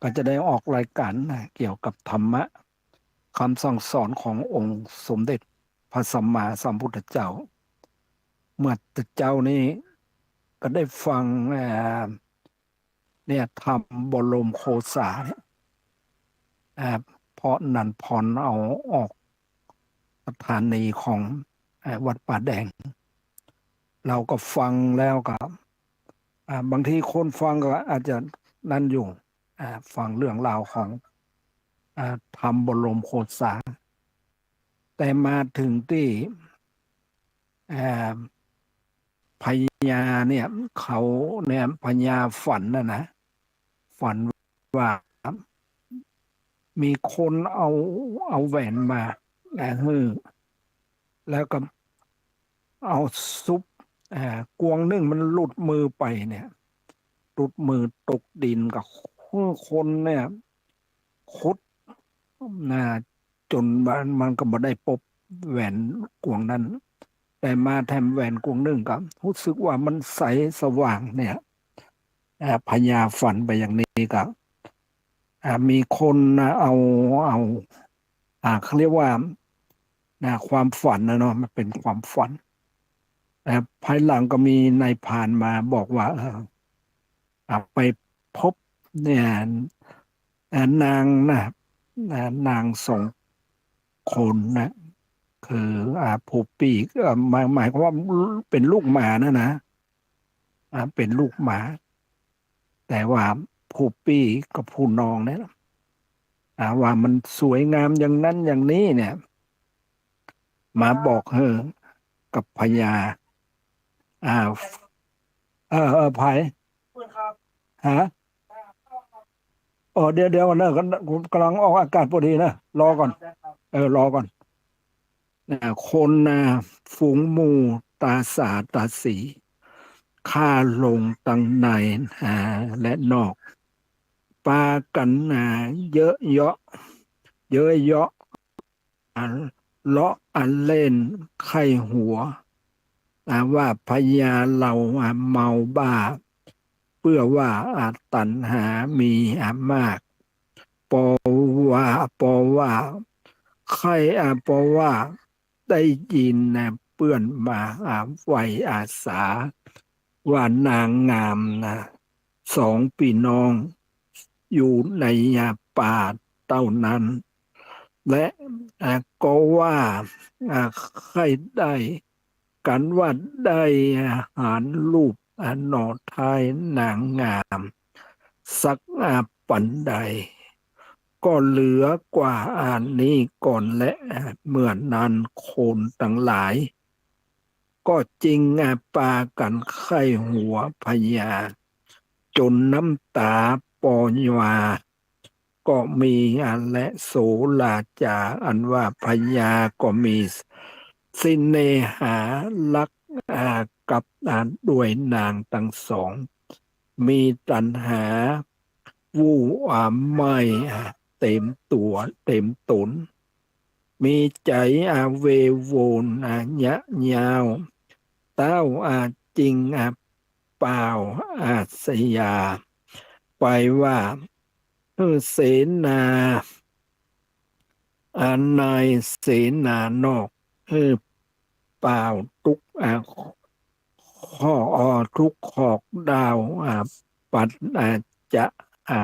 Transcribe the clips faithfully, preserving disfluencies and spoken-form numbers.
ก็จะได้ออกรายก๋านนะ เกี่ยวกับธรรมะ กำสั่งสอนขององค์สมเด็จพระสัมมาสัมพุทธเจ้า เมื่อเจ๊านี่ก็ได้ฟัง เอ่อ เนี่ย ธรรมบรมโคสาเนี่ย เอ่อ เพราะนันพรเอาออกสถานีของ เอ่อ วัดป่าแดง เราก็ฟังแล้วก็ อ่า บางทีคนฟังก็อาจจะนั่นอยู่ อ่า ฟังเรื่องราวของ อ่า ธรรมบรมโคสา แต่มาถึงตี้ อ่า พญาเนี่ย เขาเนี่ย พญาฝันน่ะนะ ฝันว่ามีคนเอา เอาแหวนมา อ่า หื้อ แล้วก็เอาซุบ อ่า กวงนึ่งมันหลุดมือไปเนี่ย หลุดมือตกดินก็หื้อคนเนี่ย ขุด นะ จ๋นว่ามันก็บ่ได้ปบแหวนกวงนั้น แต่มาแถมแหวนกวงนึ่งก็ฮู้สึกว่ามันใสสว่างเนี่ย อ่า พญาฝันไปอย่างนี้ก็ อ่า มีคนนะเอา เอา อ่า เขาเรียกว่า นะ ความฝันนะเนาะ มันเป็นความฝัน แต่ภายหลังก็มีนายพรานมาบอกว่า เออ อ่า ไปพบเนี่ย อ่า นางนะ อ่า นางสองคนนะ คือ อ่า ผู้ปี้ เอ่อ หมาย หมายความว่าเป็นลูกหมานะนะ อ่า เป็นลูกหมา แต่ว่าผู้ปี้กับผู้น้องเนี่ย อ่า ว่ามันสวยงามอย่างนั้นอย่างนี้เนี่ย มาบอกหื้อกับพญา อ่า เออ เออ ไผ ฮะ เออ เดี๋ยว เดี๋ยวก่อนนะ กำลังออกอากาศพอดีนะ รอก่อน เออ รอก่อน นะ คนนะ ฝูงหมู่ตาสาตาสี ข้าลงตังใน อ่า และนอก ปากั๋นนะ เยาะเยาะ เยาะเยาะ อ่า เลาะ อ่า เล่นใค่หัว อ่า ว่าพญาเฮา อ่า เมาบ้า เปื้อว่า อ่า ตัณหามี อ่า มาก ปอว่า ปอว่า ใค่ อ่า ปอว่า ได้ยินนะ เปื้อนมา อ่า ไวอาสา ว่านางงามนะ สองปี้น้อง อยู่ใน อ่า ป่าเต้านั้น และ อ่า ก็ว่า อ่า ใค่ได้กั๋นว่าได้ อ่า หันรูป อ่า หน่อท้ายนางงาม สัก อ่า ปันใด ก็เหลือกว่าอันนี้ก่อนแล เมื่อนั้นคนตังหลาย ก็จึง อ่า ปากั๋นใค่หัวพญา จ๋นน้ำต๋าปอยวา ก็มี อ่า และโสราจา อันว่าพญาก็มีเสน่หารัก อ่า กับ อ่า ด้วยนางตังสอง มีตัณหา วู่ อ่า ไหม้ อ่า เต็มตั๋ว เต็มต๋น มีใจ๋ อ่า เววง อ่า ยะยาว เต้า อ่า จึง อ่า ป่าว อ่า สยา ไปว่า หื้อเสนา อ่า นายเสนานอก หื้อป่าวตุ๊ก อ่า ข้อ อ่อ ตุ๊กขอกดาว อ่า ปัด อ่า จะ อ่า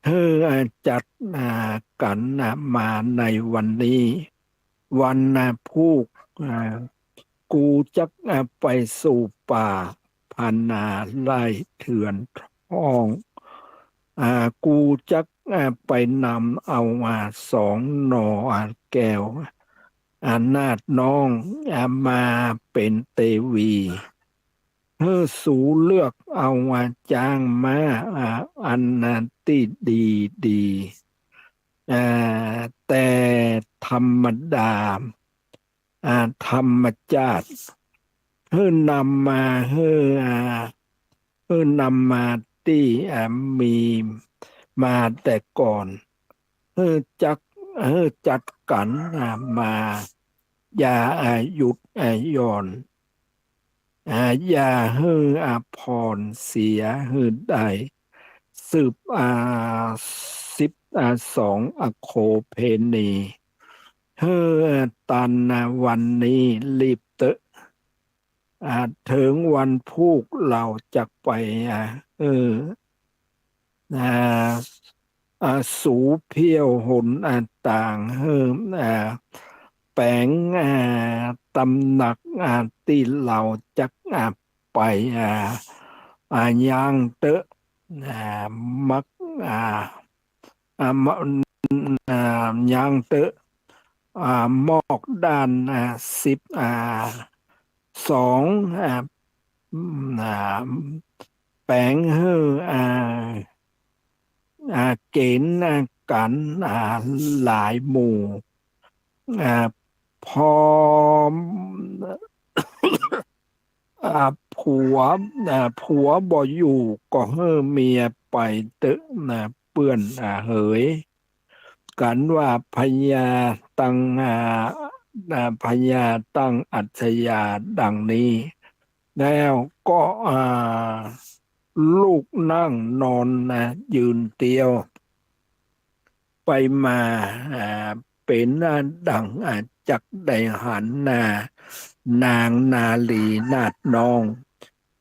หื้อ อ่า จัด อ่า กั๋น อ่า มาในวันนี้ วัน อ่า พูก อ่า กูจัก อ่า ไปสู่ป่าพานาไร่เถื่อนห้อง อ่า กูจัก อ่า ไปนำเอา อ่า สองหน่อ อ่า แก้ว อ่า นาดน้อง อ่า มาเป๋นเตวี หื้อสูเลือกเอา อ่า จ๊างม้า อ่า อันนาตี้ดีดี อ่า แต่ธรรมดา อ่า ธรรมจาติ หื้อนำมา หื้อ อ่า หื้อนำมาตี้ อ่า มีมาแต่ก่อน หื้อจัก หื้อจัดกั๋น อ่า มา อย่า อ่า หยุด อ่า หย่อน อ่า อย่าหื้อ อ่า ผ่อนเสียหื้อได้ สืบ อ่า สิบ อ่า สอง อโคเพณี หื้อตัน อ่า วันนี้รีบเต๊อะ อ่า เถิงวันพูกเฮาจักไป อ่า เออ อ่า อ่า สูเผี้ยวหน อ่า ต่าง หื้อ อ่า แป๋ง อ่า ตำหนัก อ่า ตี้เฮาจัก อ่า ไป อ่า อ่า ยังเต๊อะ อ่า มัก อ่า อ่า ม- อ่า ยังเต๊อะ อ่า มอกด้าน อ่า สิบ อ่า สอง อ่า อืม อ่า แป๋งหื้อ อ่า อ่า เก๋ณฑ์ อ่า กั๋น อ่า หลายหมู่ อ่า พอ อ่า ผัว อ่า ผัวบ่อยู่ก็หื้อเมียไปเต๊อะนะ เปื้อน อ่า เหย กั๋นว่าพญาตั้ง อ่า อ่า พญาตั้งอัสยาดังนี้ แล้วก็ อ่า ลุกนั่งนอนนะ ยืนเตียว ไปมา อ่า เป๋น อ่า ดั่ง อ่า จักได้หันหน้า นางนารีนาฏน้อง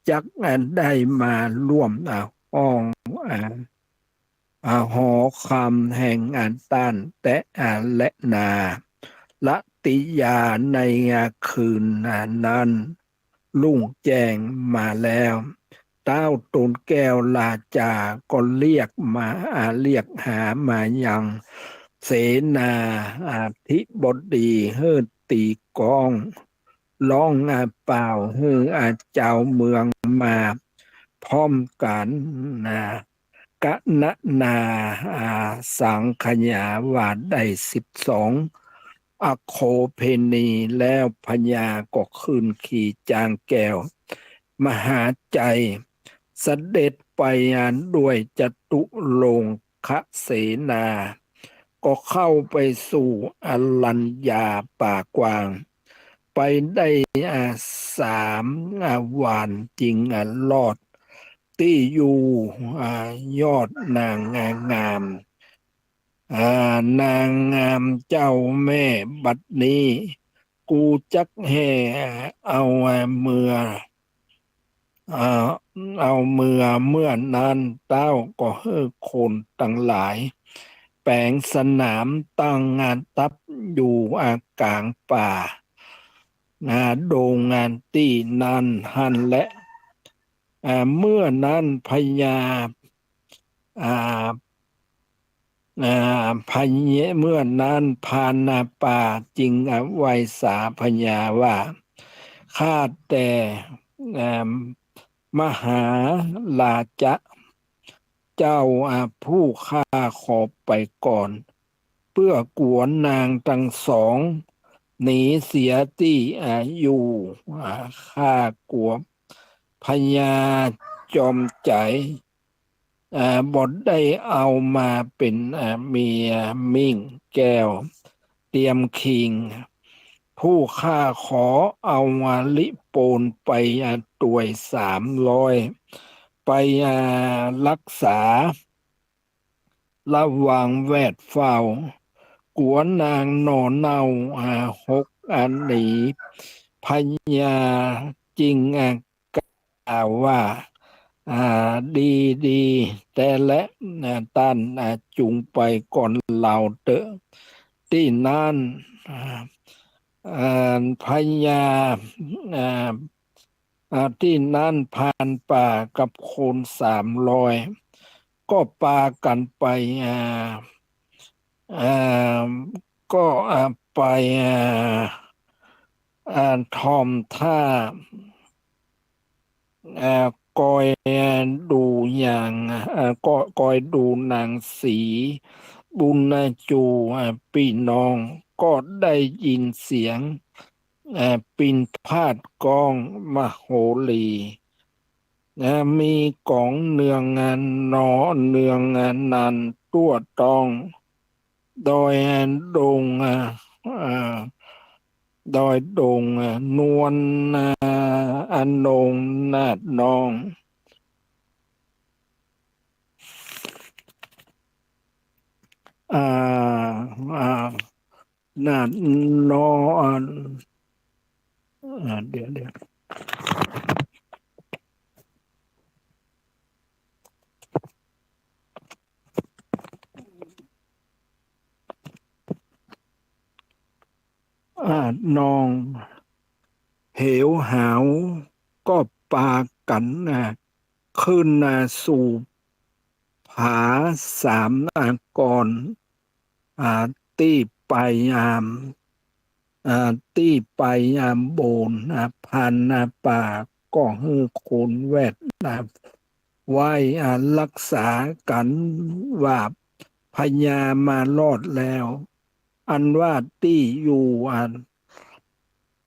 จัก อ่า ได้มาร่วม อ่า ห้อง อ่า อ่า หอคำแห่ง อ่า ต้านแต๊ อ่า และนา ละติยาใน อ่า คืน อ่า นั้น รุ่งแจ้งมาแล้ว ต้าวตูนแก้วราจาก็เรียกมา อ่า เรียกหามายังเสนา อ่า ธิบดี หื้อตี๋ก้อง ฮ้อง อ่า เป่า หื้อ อ่า จาวเมืองมาพร้อมกั๋นนะ กะนะนา อ่า สังขยาว่าได้สิบสอง อโคเพณี แล้วพญาก็ขึ้นขี่จางแก้ว มหาไชย เสด็จไป อ่า ด้วยจตุรงคเสนา ก็เข้าไปสู่อรัญญาป่ากว้าง ไปได้ อ่า สาม อ่า วานจึง อ่า รอด ตี้อยู่ อ่า ยอดนางงาม อ่า นางงามเจ้าแม่ บัดนี้ กูจักแห่เอาเมือ อ่า เอาเมือ เมื่อนั้นเต้าก็หื้อคนตังหลาย แป๋งสนามตั้งทัพอยู่ อ่า ก๋างป่า อ่า ดง อ่า ตี้นั้นหั้นแล อ่า เมื่อนั้นพญา อ่า อ่า พญา เมื่อนั้นพรานป่าจึง อ่า ไหว้สาพญาว่า ข้าแต่ อ่า มหาราชะ เจ้า อ่า ผู้ข้าขอไปก่อน เปื้อกั๋วนางตังสองหนีเสียตี้ อ่า อยู่ อ่า ข้ากั๋วพญาจอมใจ๋ อ่า บ่ได้เอามาเป๋น อ่า เมียมิ่งแก้วเตียมคิง ผู้ข้าขอเอา อ่า ลิโปนไป อ่า ตวยสามร้อย ไป อ่า ฮักษา ระวังแวดเฝ้า กั๋วนางหน่อเน่า อ่า หก อ่า หนี พญาจึง อ่า กล่าวว่า อ่า ดี ดีแต๊แล อ่า ต้าน อ่า จุ่งไปก่อนเฮาเต๊อะ ตี้นั้น อ่า อ่า พญา อ่า อ่า ตี้นั้นพรานป่ากับคนสามร้อย ก็ปากั๋นไป อ่า อ่า ก็ อ่า ไป อ่า อ่า ถ่อมท่า อ่า คอย อ่า ดูอย่าง อ่า ก็คอยดูนางศรีบุญจู อ่า ปี้น้อง ก็ได้ยินเสียง อ่า ปิณฑบาตก้องมโหรี อ่า มีก๋องเนือง อ่า นอ เนือง อ่า นันตั้วต้อง ดอย อ่า ดง อ่า อ่า ดอยดง อ่า นวล อ่า อนงนาฏน้อง อ่า อ่า นาฏ นอ อ่า อ่า เดี๋ยว เดี๋ยว อ่า นองเหวหาวก็ปากั๋น อ่า ขึ้น อ่า สู่ผาสาม อ่า ก่อน อ่า ตี้ไป อ่า อ่า ตี้ไป อ่า บน อ่า พราน อ่า ป่าก็หื้อคนแวด อ่า ไว้ อ่า ฮักษากั๋นว่าพญามารอดแล้ว อันว่าตี้อยู่ อ่า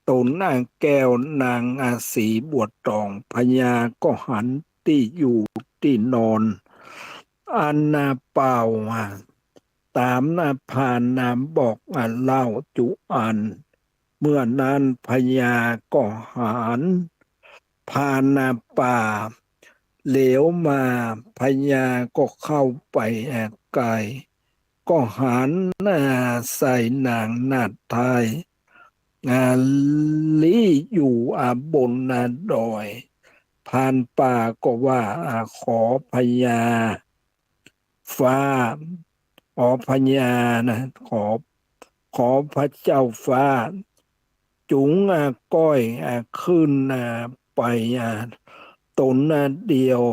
ต๋น อ่า แก้วนาง อ่า สีบัวตอง พญาก็หันตี้อยู่ตี้นอน อัน อ่า เปล่า อ่า ต๋าม อ่า พราน อ่า บอก อ่า เล่าจุอัน เมื่อนั้นพญาก็หันพราน อ่า ป่าเหลียวมา พญาก็เข้าไป อ่า ใก้ ก็หัน อ่า ใส่นางนาฏไท้ อ่า ลี้อยู่ อ่า บน อ่า ดอย พรานป่าก็ว่า อ่า ขอพญาฟ้า ขอพญานะ ขอ ขอพระเจ้าฟ้า จุง อ่า ก้อย อ่า ขึ้น อ่า ไป อ่า ต๋น อ่า เดียว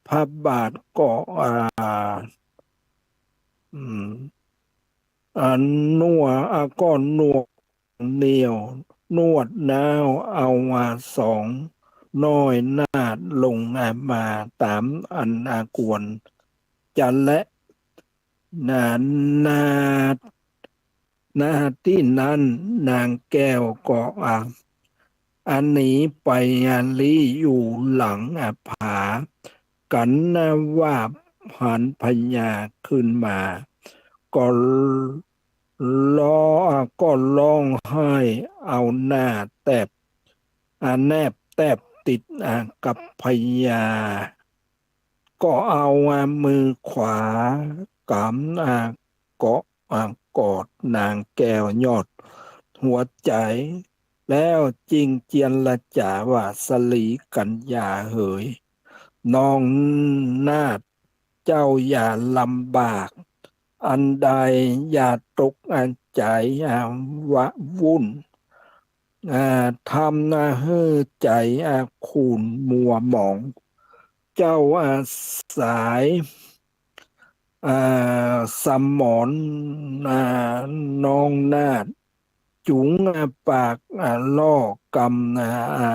พระบาทก็ อ่า อืม อ่า นวด อ่า ก็นวด เหนี่ยว นวดน้าวเอา อ่า สองน้อยนาฏลง อ่า มาต๋ามอัน อ่า ควรจะแล นาฏ นาฏ ตี้นั้นนางแก้วก็ อ่า อ่า หนีไป อ่า ลี้อยู่หลัง อ่า ผา กั๋นนะ ว่าหันพญาขึ้นมา ก็ ร้อง ก็ร้องไห้เอาหน้าแตบ อ่า แนบแตบติด อ่า กับพญา ก็เอา อ่า มือขวากำ อ่า เกาะ อ่า กอดนางแก้วยอดหัวใจ๋ แล้วจึงเจียรจ๋าว่า สะหลีกัญญาเหย น้องนาฏ เจ้าอย่าลำบากอันใด อย่าตก อ่า ใจ๋ อ่า วะ วุ่น อ่า ทำ อ่า หื้อใจ๋ อ่า ขุ่นมัวหมอง เจ้า อ่า สาย อ่า สมร อ่า น้องนาฏ จุง อ่า ปาก อ่า ล่อกำ อ่า อ่า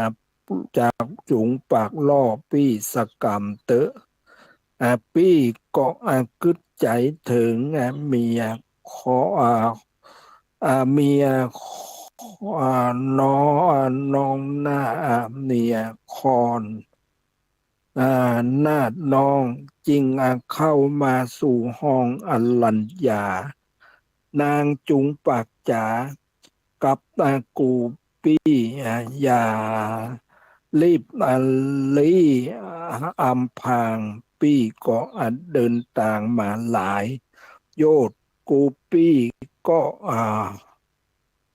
จาก จุงปากล่อปี้สะกำเต๊อะ อ่า ปี้ก็ อ่า กึ๊ดใจ๋เถิง อ่า เมีย ขอ อ่า อ่า เมีย อ่า น้อง อ่า น้องนาฏ อ่า เมียคอน อ่า นาฏน้องจึง อ่า เข้ามาสู่ห้องอรัญญา นางจุงปากจ๋ากับ อ่า กูปี้ อ่า อย่ารีบ อ่า ลี้ อ่า อำพราง ปี้ก็ อ่า เดินตางมาหลายโยชน์ กูปี้ก็ อ่า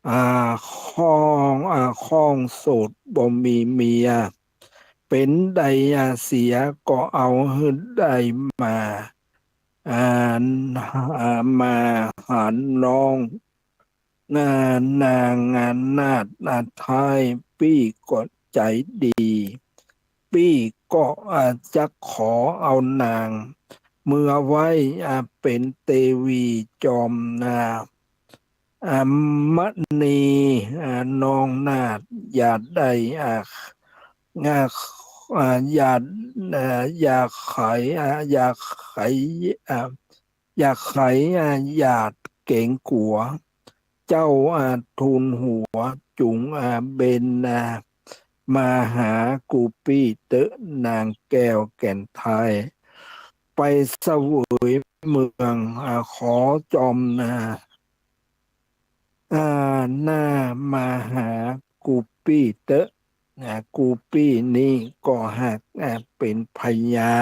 อ่า คอง อ่า คองโสดบ่มีเมีย เป๋นใด อ่า เสียก็เอาหื้อได้มา อ่า อ่า มาหาน้อง อ่า นาง อ่า นาฏ อ่า ไท้ ปี้ก็ใจ๋ดี ปี้ก็ อ่า จักขอเอานางเมือไว้ อ่า เป๋นเตวีจอม อ่า อ่า มณี อ่า น้องนาฏ อย่าได้ อ่า อ่า อ่า อย่า อ่า อย่าไข อ่า อย่าไข อ่า อย่าไข อ่า อย่าเก๋งกั๋ว เจ้า อ่า ทูลหัว จุง อ่า เบน อ่า มาหากูปี้เต๊อะ นางแก้วแก่นไท้ ไปเสวยเมือง อ่า ขอจอม อ่า อ่า หน้ามาหากูปี้เต๊อะ อ่า กูปี้นี้ก็หาก อ่า เป๋นพญา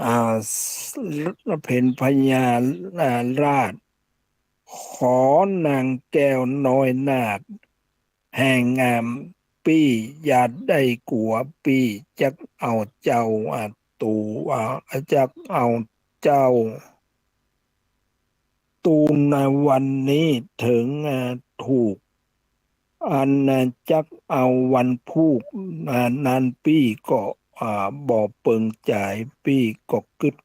อ่า เป๋นพญา อ่า ราษฎร์ ขอนางแก้วน้อยนาฏแห่ง อ่า ปี้อย่าได้กั๋ว ปี้จักเอาเจ้า อ่า ตู อ่า จักเอาเจ้า ตูนวันนี้เถิง อ่า ถูก อัน อ่า จักเอาวันพูก อ่า นั้นปี้ก็ อ่า บ่เปิงใจ๋ ปี้ก็กึ๊ด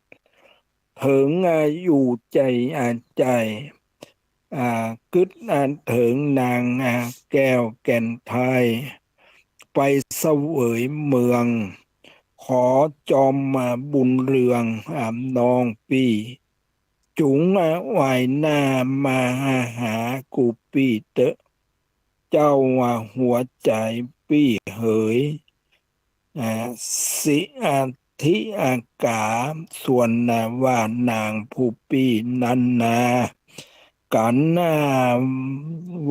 เถิง อ่า อยู่ใจ๋ อ่า ใจ๋ อ่า กึ๊ด อ่า เถิงนาง อ่า แก้วแก่นไทย ไปเสวยเมือง ขอจอม อ่า บุญเรือง อ่า น้องปี้ จุ๋ง อ่า ไหว้หน้ามาหา หากูปี้เต๊อะ เจ้า อ่า หัวใจ๋ปี้เหย อ่า สิ อ่า ธิ อ่า กา ส่วน อ่า ว่านางผู้ปี้นั้นนา กั๋น อ่า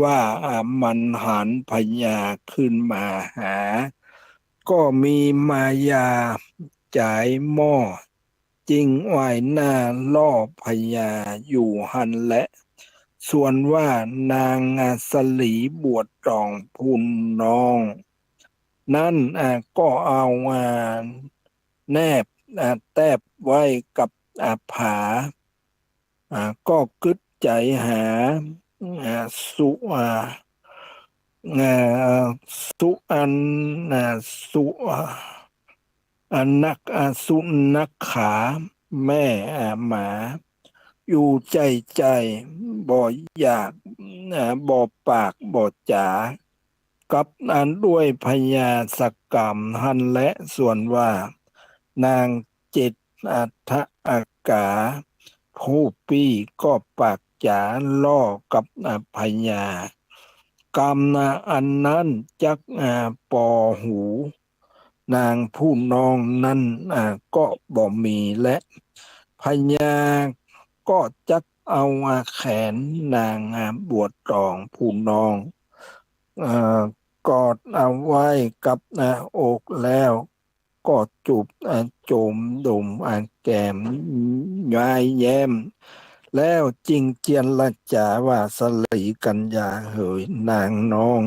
ว่า อ่า มันหันพญาขึ้นมาหา ก็มีมายาใจ๋หม้อ จึงไหว้หน้าล่อพญาอยู่หั้นแล ส่วนว่านาง อ่า สลีบัวตองผู้น้องนั้น อ่า ก็เอา อ่า แนบ อ่า แตบไว้กับ อ่า ผา อ่า ก็กึ๊ดใจ๋หา อ่า สุ อ่า อ่า สุอัน อ่า สุ อ่า อ่า นัก อ่า สุนัขขา แม่ อ่า หมา อยู่ใจ๋ใจ๋ บ่อยาก อ่า บ่ปากบ่จ๋า กับอันด้วยพญาสักกำหั้นแล ส่วนว่านางเจ็ดอัฐกา ผู้ปี้ก็ปากจ๋าล่อกับ อ่า พญา กำ อ่า อันนั้นจัก อ่า ปอหู นางผู้น้องนั้น อ่า ก็บ่มีแล พญาก็จักเอา อ่า แขนนาง อ่า บัวตองผู้น้อง เอ่อ กอดเอาไว้กับ อ่า อกแล้ว ก็จูบ อ่า โจมดม อ่า แก้ม ย้ายแย้ม แล้วจึงเจียรจาว่า สลีกัญญาเหย นางน้อง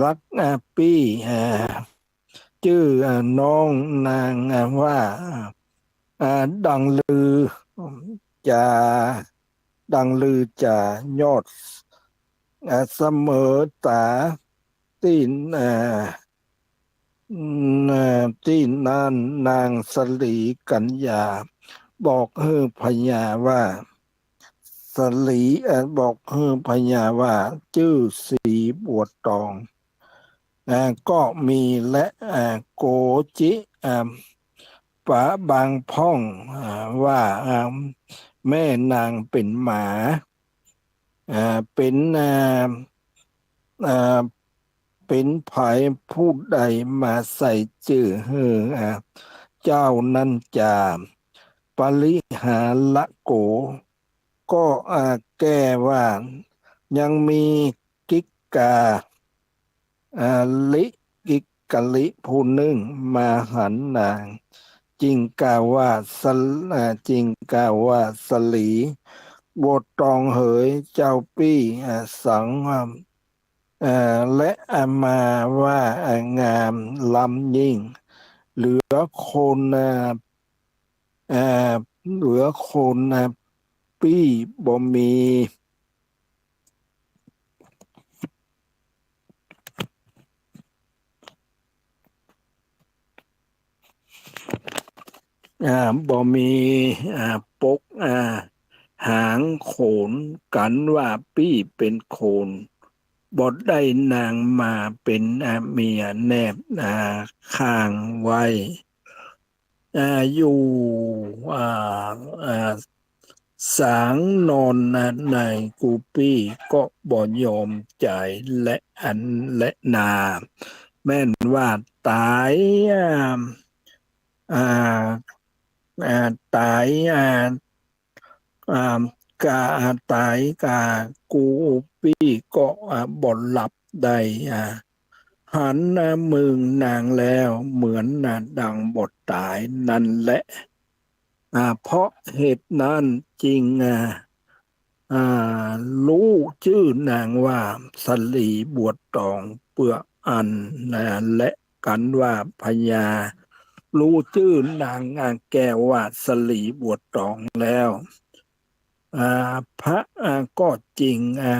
รัก อ่า ปี้ อ่า จื้อ อ่า น้องนาง อ่า ว่า อ่า ดังลือจ๋า ดังลือจ๋ายอด อ่า เสมอต๋า ตี้ อ่า อืม อ่า ตี้นั้นนางสลีกัญญาบอกหื้อพญาว่า สลี เอ่อ บอกหื้อพญาว่า จื้อสลีบัวตอง อ่า ก็มีแล อ่า โกจิ อ่า ปะบางพ่อง อ่า ว่า อ่า แม่นางเป๋นหมา อ่า เป๋น อ่า อ่า เป๋นใผผู้ใดมาใส่จื้อหื้อ อ่า เจ้านั้นจา ปริหาระโก ก็ อ่า แก้ว่า ยังมีกิกกา อ่า ลิกิกกลิผู้นึ่งมาหันนาง จึงกล่าวว่า สล- อ่า จึงกล่าวว่า สลีบัวตองเหย เจ้าปี้ อ่า สัง อ่า เอ่อ และ อ่า มาว่า อ่า งามล้ำยิ่ง เหลือคน อ่า อ่า เหลือคน อ่า ปี้บ่มี อ่า บ่มี อ่า ปก อ่า หางโขน กั๋นว่าปี้เป๋นโขน บ่ได้นางมาเป๋น อ่า เมียแนบ อ่า ข้างไว้ อ่า อยู่ อ่า อ่า สางนอนในกูปี้ก็บ่ยอมใจ๋และอันและนา แม่นว่าต๋าย อ่า อ่า อ่า ต๋าย อ่า อ่า กา ต๋ายกา กูปี้ก็ อ่า บ่หลับได้ อ่า หันหน้าเมืองนางแล้ว เหมือนน่ะดังบ่ต๋ายนั้นแล อ่า เพราะเหตุนั้นจึง อ่า อ่า ฮู้จื้อนางว่าสะหลีบัวตอง เปื้ออั้น และกั๋นว่าพญาฮู้จื้อนาง อ่า แก้วว่าสะหลีบัวตองแล้ว อ่า พระ อ่า ก็จึง อ่า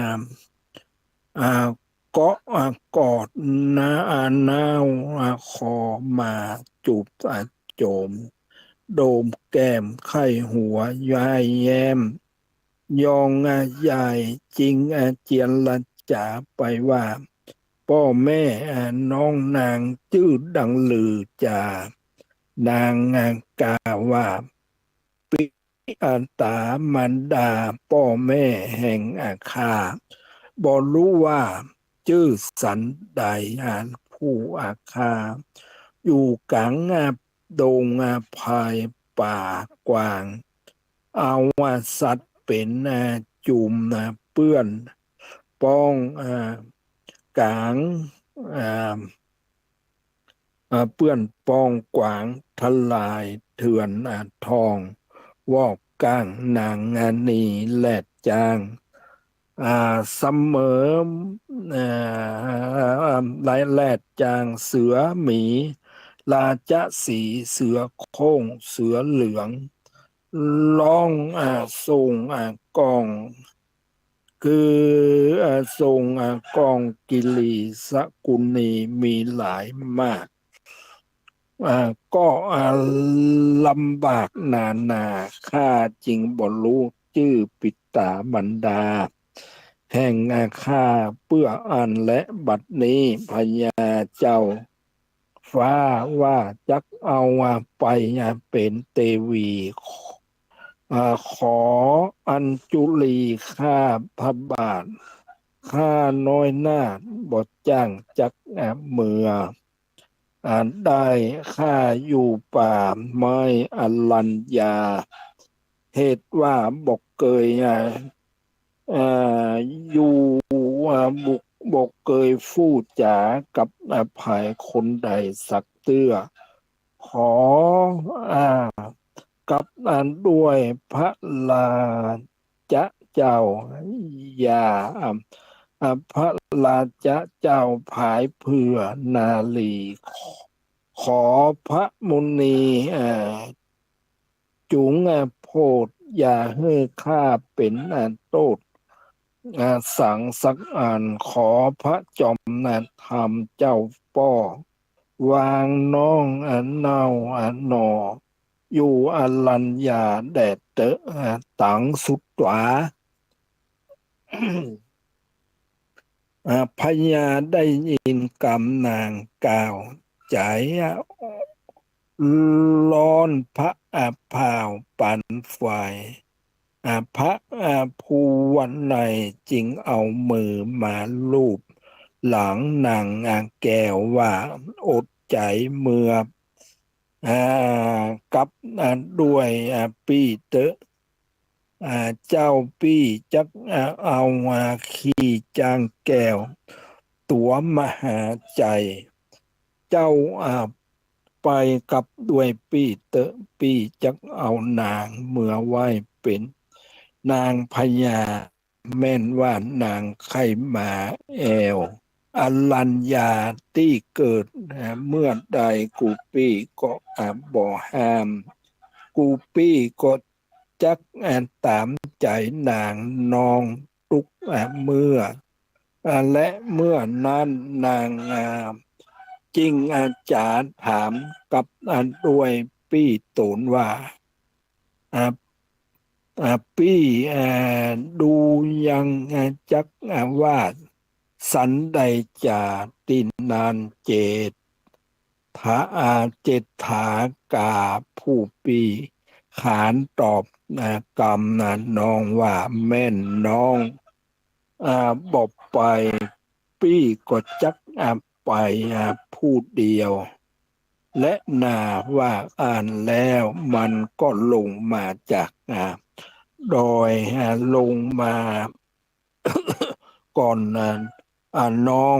อ่า ก็ อ่า กอดหน้า อ่า หน้า อ่า คอมาจูบ อ่า โจม โดมแก้ม ไข้หัว ย้ายแย้ม ยอง อ่า ใหญ่ จึง อ่า เจียรจ๋าไปว่า ป้อแม่ อ่า น้องนางจื้อดังลือจา นาง อ่า กล่าวว่า ปิ อ่า ต๋ามารดาป้อแม่แห่ง อ่า ข้า บ่ฮู้ว่าจื้อสันใด อ่า ผู้ อ่า ข้า อยู่ก๋าง อ่า ดง อ่า ไพรป่ากว้าง เอา อ่า สัตว์เป๋น อ่า จุม อ่า เปื้อนปอง อ่า ก๋าง อ่า อ่า เปื้อนปองกว้าง ทลายเถื่อน อ่า ทอง วอกก้าง นาง อ่า นีแลดจ้าง อ่า เสมอ อ่า แลดจ้าง เสือหมี ราชสีห์ เสือโคร่ง เสือเหลือง ร้อง อ่า ส่ง อ่า ก้อง คือ อ่า ส่ง อ่า ก้องกิรีสกุลนี มีหลายมาก อ่า ก็ อ่า ลำบากนานา ข้าจึงบ่ฮู้จื้อปิต๋ามารดา แห่ง อ่า ข้า เปื้ออั้นแล บัดนี้พญาเจ้า ฟ้าว่าจักเอา อ่า ไป อ่า เป๋นเตวี อ่า ขออัญจุลีข้าพระบาท ข้าน้อยนาถบ่จ้างจัก อ่า เมือ อ่า ได้ข้าอยู่ป่าไม้อรัญญา เหตุว่าบ่เกย อ่า อ่า อยู่ อ่า บ่ บ่เกยฟู่จ๋ากับ อ่า ใผคนใดสักเตื้อ ขอ อ่า กับ อ่า ด้วยพระราชเจ้า อย่า อ่า อ่า พระราชเจ้าผายเผื่อนารี ขอพระมุนี อ่า จุง อ่า โผดอย่าหื้อข้าเป๋น อ่า โต้ษ อ่า สังสักอัน ขอพระจอม อ่า ธรรมเจ้าป้อ วางน้อง อ่า เน่า อ่า หน่อ อยู่อรัญญาแด่เต๊อะ อ่า ตังสุดต๋วา อ่า พญาได้ยินกำนางกล่าว ใจ๋ อ่า ฮ้อนผะ อ่า เผาปานไฟ อ่า พระ อ่า ภูวนัยจึงเอามือมาลูบหลังนาง อ่า แก้วว่า อดใจ๋เมือ อ่า กับ อ่า ด้วย อ่า ปี้เต๊อะ อ่า เจ้าปี้จัก อ่า เอา อ่า ขี่จ๊างแก้ว ตั๋วมหาชัย เจ้า อ่า ไปกับด้วยปี้เต๊อะ ปี้จักเอานางเมือไว้เป๋นนางพญา แม่นว่านางใค่มาแอ่ว อรัญญาตี้เกิด อ่า เมื่อใด กูปี้ก็ อ่า บ่ห้าม กูปี้ก็จัก อ่า ต๋ามใจ๋นางน้องตุ๊ก อ่า เมื่อ อ่า และเมื่อนั้นนาง อ่า จึง อ่า จ๋าถามกับ อ่า ด้วยปี้ต๋นว่า อ่า อ่า ปี้ อ่า ดูยัง อ่า จัก อ่า ว่าสันใดจา ตี้นั้นเจตถา อ่า เจตถากาผู้ปี้ขานตอบ อ่า กำ อ่า น้องว่า แม่นน้อง อ่า บ่ไป ปี้ก็จัก อ่า ไป อ่า ผู้เดียว และนาว่าอั้นแล้วมันก็ลงมาจาก อ่า ดอย อ่า ลงมา ก่อน อ่า อ่า น้อง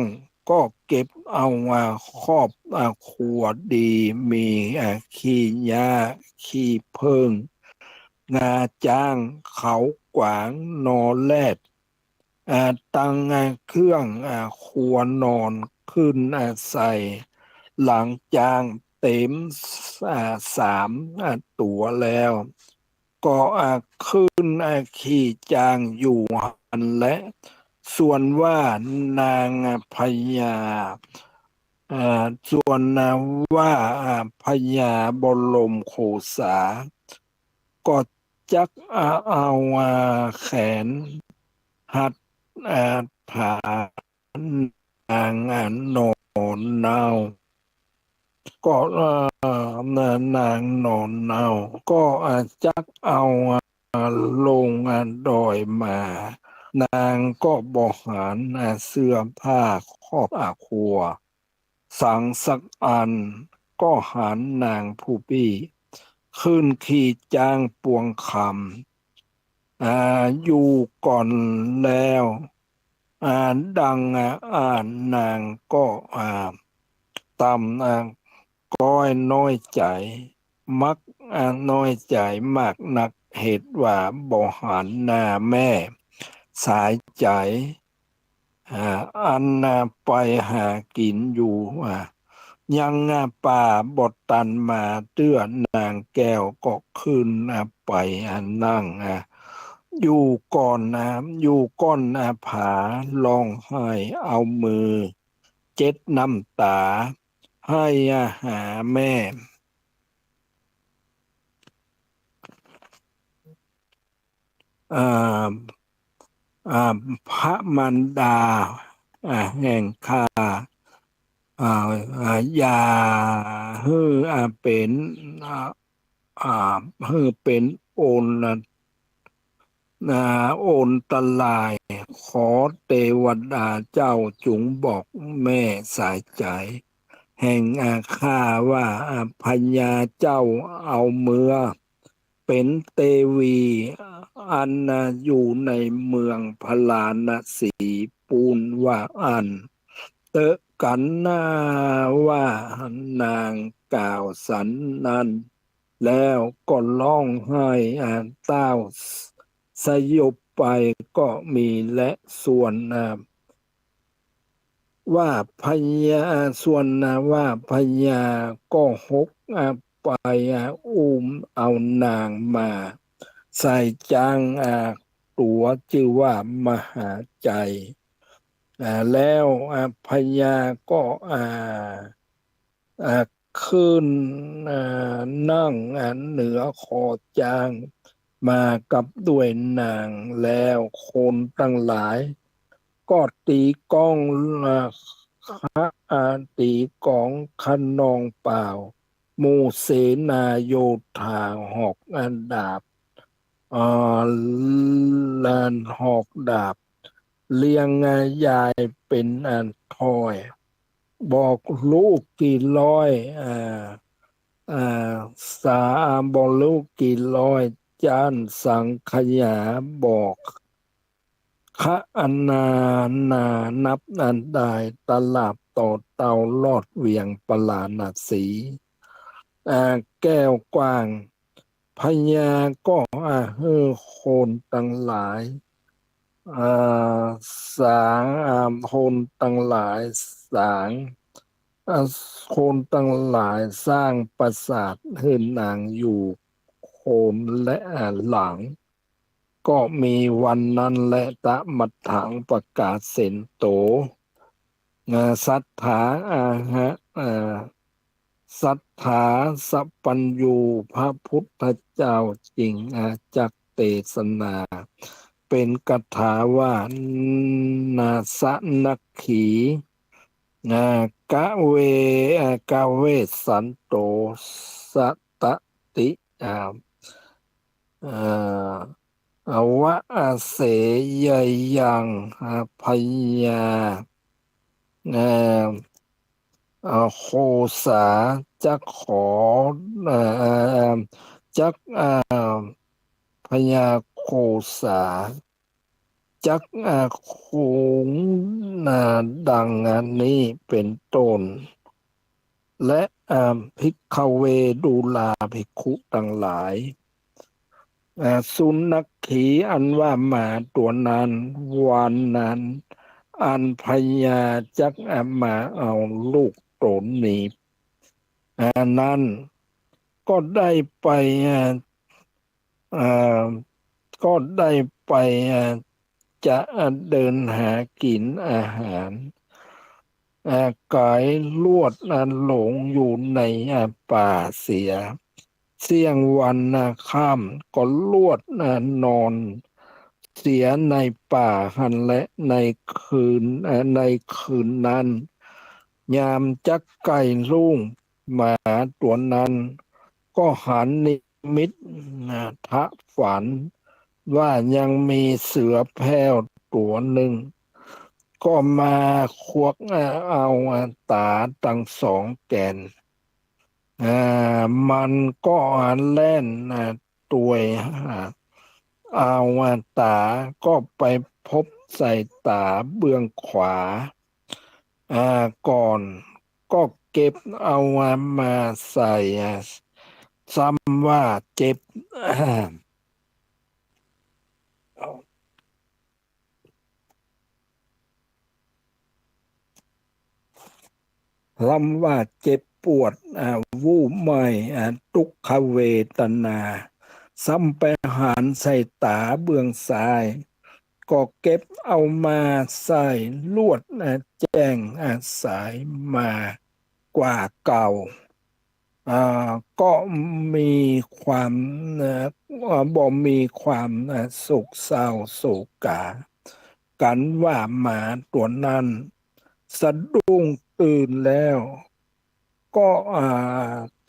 ก็เก็บเอา อ่า ครอบ อ่า ครัวดี มี อ่า ขี้หญ้า ขี้เผิ้ง งาจ๊าง เขากวาง นอแรด อ่า ตัง อ่า เครื่อง อ่า ครัวนอนขึ้น อ่า ใส่ หลังจ๊างเต๋ม อ่า สาม อ่า ตั๋วแล้ว ก็ อ่า ขึ้น อ่า ขี่จ๊างอยู่หั้นแล ส่วนว่านาง อ่า พญา อ่า ส่วน อ่า ว่า อ่า พญาบรมโคสา ก็จัก อ่า เอา อ่า แขนหัด อ่า ผานาง อ่า หนอนเนา ก็ เอ่อ นางหนอนเนา ก็ อ่า จักเอา อ่า ลง อ่า ดอยมา นางก็บ่หัน อ่า เสื้อผ้าครอบ อ่า ครัวสังสักอัน ก็หันนางผู้ปี้ ขึ้นขี่จ๊างปวงคำ อ่า อยู่ก่อนแล้ว อ่า ดัง อ่า อ่านนางก็ อ่า ต่ำ อ่า ก้อยน้อยใจ๋ มัก อ่า น้อยใจ๋มากนัก เหตุว่าบ่หันหน้าแม่สายใจ๋ อ่า อัน อ่า ไปหากิ๋นอยู่ อ่า ยัง อ่า ป่าบ่ตันมาเตื้อ นางแก้วก็ขึ้น อ่า ไป อ่า นั่ง อ่า อยู่ก่อน อ่า อยู่ก้น อ่า ผา ฮ้องไห้ เอามือเจ็ดน้ำต๋า ไห้ อ่า หาแม่ อ่า อ่า พระมารดา อ่า แห่งข้า อ่า อ่า อย่าหื้อ อ่า เป๋น อ่า อ่า หื้อเป๋นโอน อ่า โอนตราย ขอเตวดาเจ้าจุงบอกแม่สายใจ๋ แห่ง อ่า ข้าว่า อ่า พญาเจ้าเอาเมือ เป๋นเตวี อัน อ่า อยู่ในเมืองพาราณสีปูนว่าอั้น เต๊อะกั๋นนา ว่านางกล่าวสันนั้น แล้วก็ฮ้องไห้ อ่า เต้าสยบไปก็มีแล ส่วน อ่า ว่าพญา ส่วน อ่า ว่าพญาก็หก อ่า ไป อ่า อุ้มเอานางมาใส่จ๊าง อ่า ตั๋วจื้อว่ามหาไจย อ่า แล้ว อ่า พญาก็ อ่า อ่า ขึ้น อ่า นั่ง อ่า เหนือคอจ๊าง มากับด้วยนาง แล้วคนตังหลาย ก็ตี๋กอง อ่า คะ อ่า ตี๋กองคะนองเป่า หมู่เสนาโยธาหอก อ่า ดาบ อ่า ลานหอกดาบ เรียง อ่า ยายเป๋นอันถ้อย บอกลูกกี่ร้อย อ่า อ่า สา บอกลูกกี่ร้อย จ๊านสังขยา บอก คะอันนานานับอันดาย ตราบต่อเต้ารอดเวียงปาราณสี อ่า แก้วกว้าง พญาก็ อ่า หื้อคนตังหลาย อ่า สาง อ่า คนตังหลายสาง อ่า คนตังหลายสร้างปราสาทหื้อนางอยู่คนละ อ่า หลัง ก็มีวันนั้นแล ตะมัฏฐังปกาเสนโต อ่า สัตถา อาหะ อ่า สัตถาสัพพัญญู พระพุทธเจ้าจึง อ่า จักเตสนา เป๋นคาถาว่า นาสนัคขี อ่า กะเว อ่า กะเวสสันโต สะตะติ อ่า อ่า อวะอาเสยยัง อ่า พญา อ่า อ่า โคสา จักขอ อ่า จัก อ่า พญาโคสา จัก อ่า คง อ่า ดังนี้เป๋นต้น และ อ่า ภิกขเว ดูราภิกขุตังหลาย อ่า สุนัขขีอันว่าหมาตั๋วนั้น วันนั้น อันพญาจัก อ่า มาเอาลูกต๋นนี้ อ่า นั้น ก็ได้ไป อ่า อ่า ก็ได้ไป อ่า จะเดินหากิ๋นอาหาร อ่า ก๋ายลวด อ่า หลงอยู่ใน อ่า ป่าเสีย เสี้ยงวัน อ่า ค่ำ ก็ลวด อ่า นอนเสียในป่าหั้นแล ในคืน อ่า ในคืนนั้น ยามจักใก้รุ่ง หมาตั๋วนั้น ก็หันนิมิต อ่า ทะฝัน ว่ายังมีเสือแพร่วตั๋วนึ่ง ก็มาควัก อ่า เอา อ่า ต๋าตังสองแก่น อ่า มันก็ อ่า แล่น อ่า ตวย อ่า เอา อ่า ต๋าก็ไปพบใส่ต๋าเบื้องขวา อ่า ก่อน ก็เก็บเอา อ่า มาใส่ อ่า ซ้ำว่าเจ็บ ซ้ำว่าเจ็บปวด อ่า วูบไหม้ อ่า ตุ๊กขเวทนา ซ้ำไปหันใส่ต๋าเบื้องซ้าย ก็เก็บเอามาใส่ลวด อ่า แจ้ง อ่า สายมากว่าเก่า อ่า ก็มีความ เอ่อ อ่า บ่มีความ อ่า โศกเศร้าโศกา กั๋นว่าหมาตั๋วนั้น สะดุ้งตื่นแล้ว ก็ อ่า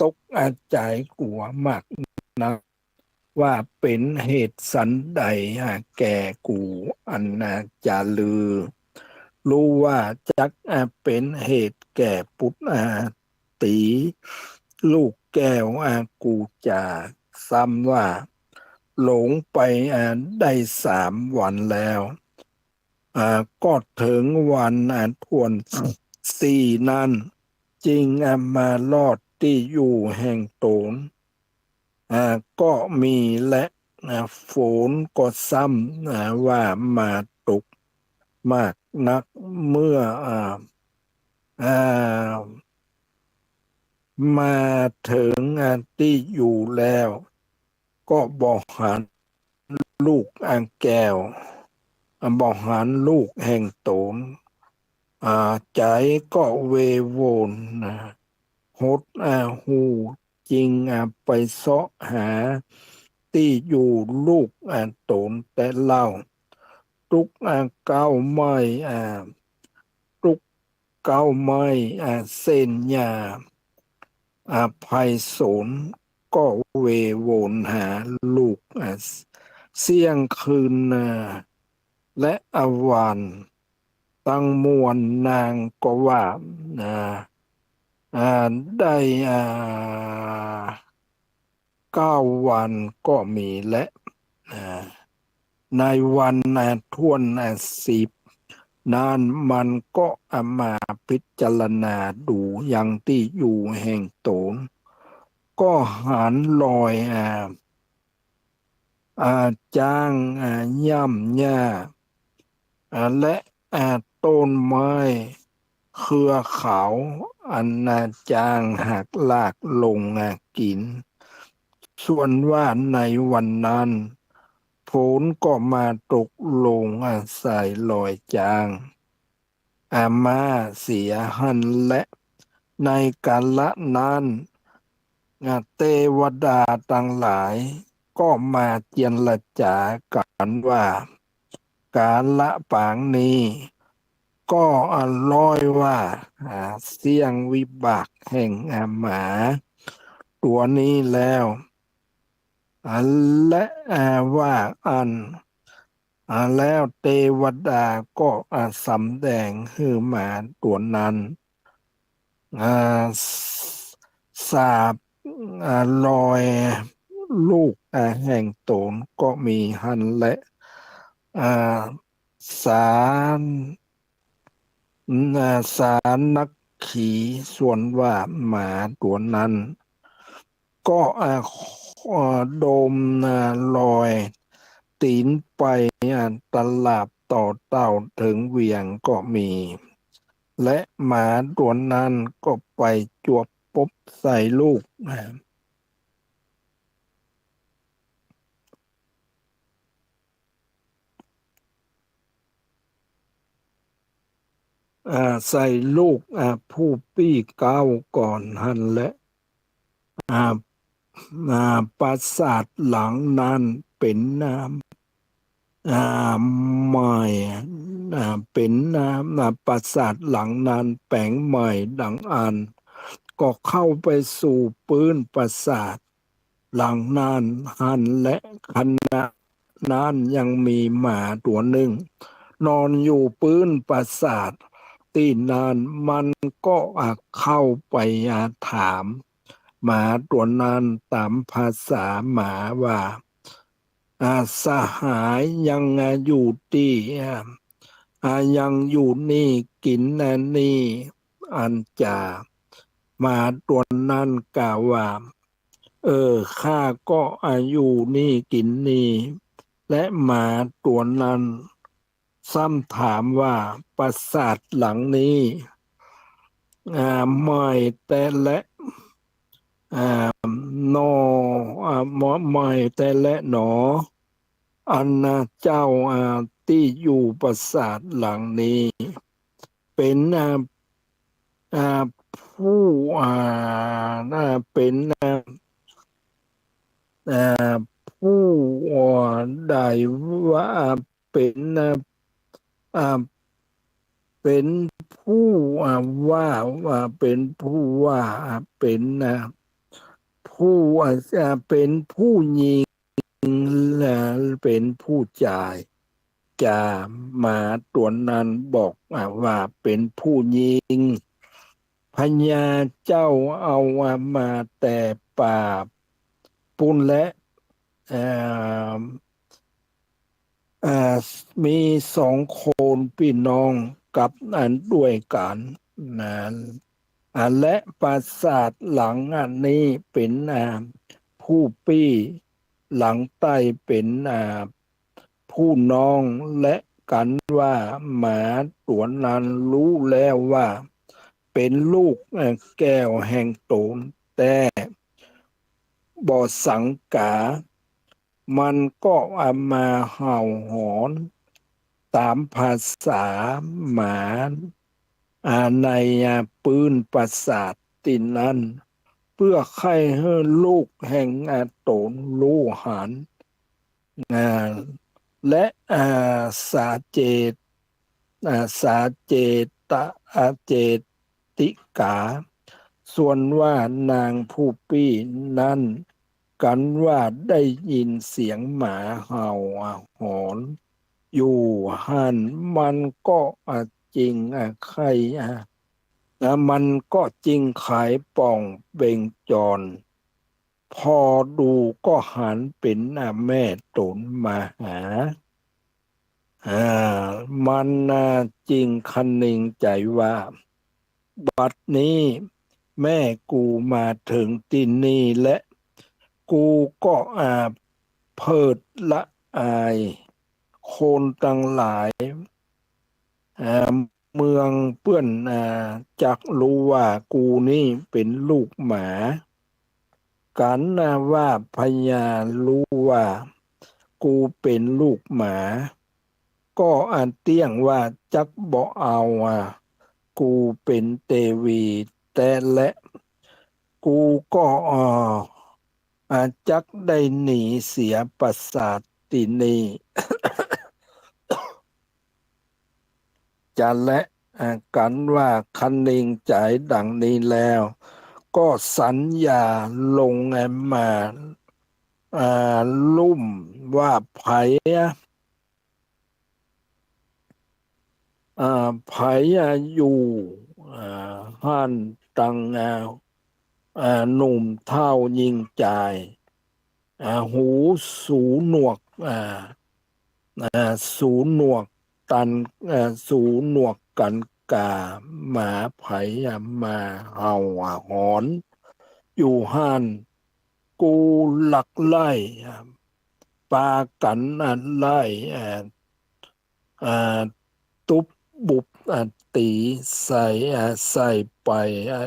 ตก อ่า ใจ๋กั๋วมากนัก ว่าเป๋นเหตุสันใด อ่า แก่กู อัน อ่า จะลือ ฮู้ว่าจัก อ่า เป๋นเหตุแก่ปุต อ่า ตี๋ ลูกแก้ว อ่า กูจา ซ้ำว่าหลงไป อ่า ได้สามวันแล้ว อ่า ก็เถิงวัน อ่า ถ้วนสี่นั้น จึง อ่า มารอดตี้อยู่แห่งต๋น อ่า ก็มีแล อ่า ฝนก็ซ้ำ อ่า ว่ามาตกมากนัก เมื่อ อ่า อ่า มาเถิง อ่า ตี้อยู่แล้ว ก็บ่หันลูก อ่า แก้ว อ่า บ่หันลูกแห่งต๋น อ่า ใจ๋ก็เววล อ่า หด อ่า หู่ จึง อ่า ไปเซาะหาตี้อยู่ลูก อ่า ต๋นแต่เล่า ตุ๊ก อ่า เก๊าไม้ อ่า ตุ๊กเก๊าไม้ อ่า เส้นหญ้า อ่า ไพศาล ก็เววลหาลูก อ่า เสี้ยงคืน อ่า และ อ่า วันตังมวล นางก็ว่า อ่า อ่า ได้ อ่า เก้าวันก็มีแล อ่า ในวัน อ่า ถ้วน อ่า สิบนั้น มันก็ อ่า มาพิจารณาดูยังตี้อยู่แห่งต๋น ก็หันรอย อ่า อ่า จ๊าง อ่า ย่ำหญ้า อ่า และ อ่า ต้นไม้เครือขาว อัน อ่า จ๊างหักรากลง อ่า กิ๋น ส่วนว่าในวันนั้น ฝนก็มาตกลง อ่า ใส่รอยจ๊าง อ่า มาเสียหั้นแล ในกาละนั้น อ่า เตวดาตังหลายก็มาเจรจากั๋นว่า กาละปางนี้ ก็ อ่า ร้อยว่า อ่า เสี้ยงวิบากแห่ง อ่า หมาตั๋วนี้แล้ว อ่า และ อ่า ว่าอั้น อ่า แล้วเตวดาก็ อ่า สำแดงหื้อหมาตั๋วนั้น อ่า ส- สาบ อ่า รอยลูก อ่า แห่งต๋นก็มีหั้นแล อ่า สา อ่า สานักขี ส่วนว่าหมาตั๋วนั้น ก็ อ่า อ่า โดม อ่า ลอยตี๋นไป อ่า ตลาดต่อเต้าเถิงเวียงก็มี และหมาตั๋วนั้นก็ไปจวบปบใส่ลูก อ่า อ่า ใส่ลูก อ่า ผู้ปี้เก๊าก่อนหั้นแล อ่า อ่า ปราสาทหลังนั้นเป๋น อ่า อ่า ใหม่ อ่า เป๋น อ่า อ่า ปราสาทหลังนั้นแป๋งใหม่ดังอัน ก็เข้าไปสู่ปื๊นปราสาทหลังนั้นหั้นแล ขณะนั้นยังมีหมาตั๋วนึ่ง นอนอยู่ปื๊นปราสาทตี้นั้น มันก็ อ่า เข้าไป อ่า ถาม หมาตั๋วนั้นต๋ามภาษาหมาว่า อ่า สหายยัง อ่า อยู่ตี้ อ่า อ่า ยังอยู่นี่กิ๋น อ่า นี่อันจา หมาตั๋วนั้นกล่าวว่า เออ ข้าก็ อ่า อยู่นี่กิ๋นนี่ และหมาตั๋วนั้น ซ้ำถามว่า ปราสาทหลังนี้ อ่า ใหม่แต๊แล อ่า หนอ อ่า ใหม่แต๊แลหนอ อันนาเจ้า อ่า ตี้อยู่ปราสาทหลังนี้ เป๋น อ่า อ่า ผู้ อ่า อ่า เป๋น อ่า อ่า ผู้ อ่า ได้ว่า เป๋น อ่า อ่า เป๋นผู้ อ่า ว่า ว่า เป๋นผู้ว่า อ่า เป๋น อ่า ผู้ อ่า อ่า เป๋นผู้ญิง และเป๋นผู้จาย จา หมาตั๋วนั้นบอก อ่า ว่าเป๋นผู้ญิง พญาเจ้าเอา อ่า มาแต่ป่าปู้นแล เอ่อ อ่า มีสองคนปี้น้องกับอันด้วยกั๋นนะ อ่า และปราสาทหลังอันนี้เป๋น อ่า ผู้ปี้ หลังใต้เป๋น อ่า ผู้น้อง และกั๋นว่าหมาตั๋วนั้นฮู้แล้วว่าเป๋นลูก อ่า แก้วแห่งต๋นแต๊ บ่สังก๋า มันก็เอามาเห่าหอนต๋ามภาษาหมา อ่า ใน อ่า ปื๊นปราสาทตี้นั้น เปื้อใค่หื้อลูกแห่ง อ่า ต๋นฮู้หัน อ่า และ อ่า สาเจต อ่า สาเจตะ อ่า เจติกา ส่วนว่านางผู้ปี้นั้น กั๋นว่าได้ยินเสียงหมาเห่าหอนอยู่หั้น มันก็ อ่า จึง อ่า ใค่ อ่า อ่า มันก็จึงขายป่องเบ่งจร ผ่อดูก็หันเป๋น อ่า แม่ต๋นมาหา อ่า มัน อ่า จึงคะนึงใจ๋ว่า บัดนี้แม่กูมาเถิงตี้นี่แล กูก็ อ่า เผิดละอาย คนตังหลาย อ่า เมืองเปื้อน อ่า จักฮู้ว่ากูนี้เป๋นลูกหมา กั๋น อ่า ว่าพญาฮู้ว่ากูเป๋นลูกหมา ก็ อ่า เตี้ยงว่าจักบ่เอา อ่า กูเป๋นเตวีแต๊แล กูก็ อ่า อ่า จักได้หนีเสียปราสาทตี้นี่ จาแล อ่า กั๋นว่าคะนึงใจ๋ดังนี้แล้ว ก็สัญญาลง อ่า มา อ่า ลุ่มว่าใผ อ่า ใผ อ่า อยู่ อ่า หั้นตัง อ่า อ่า หนุ่มเฒ่าญิงจาย อ่า หูสูหนวก อ่า อ่า สูหนวกตัน อ่า สูหนวกกั๋นกา หมาใผ อ่า มาเห่าหอนอยู่หั้น กู้ลักไล่ อ่า ปากั๋น อ่า ไล่ อ่า อ่า ตุ๊บบุบ อ่า ตี๋ใส่ อ่า ใส่ไป อ่า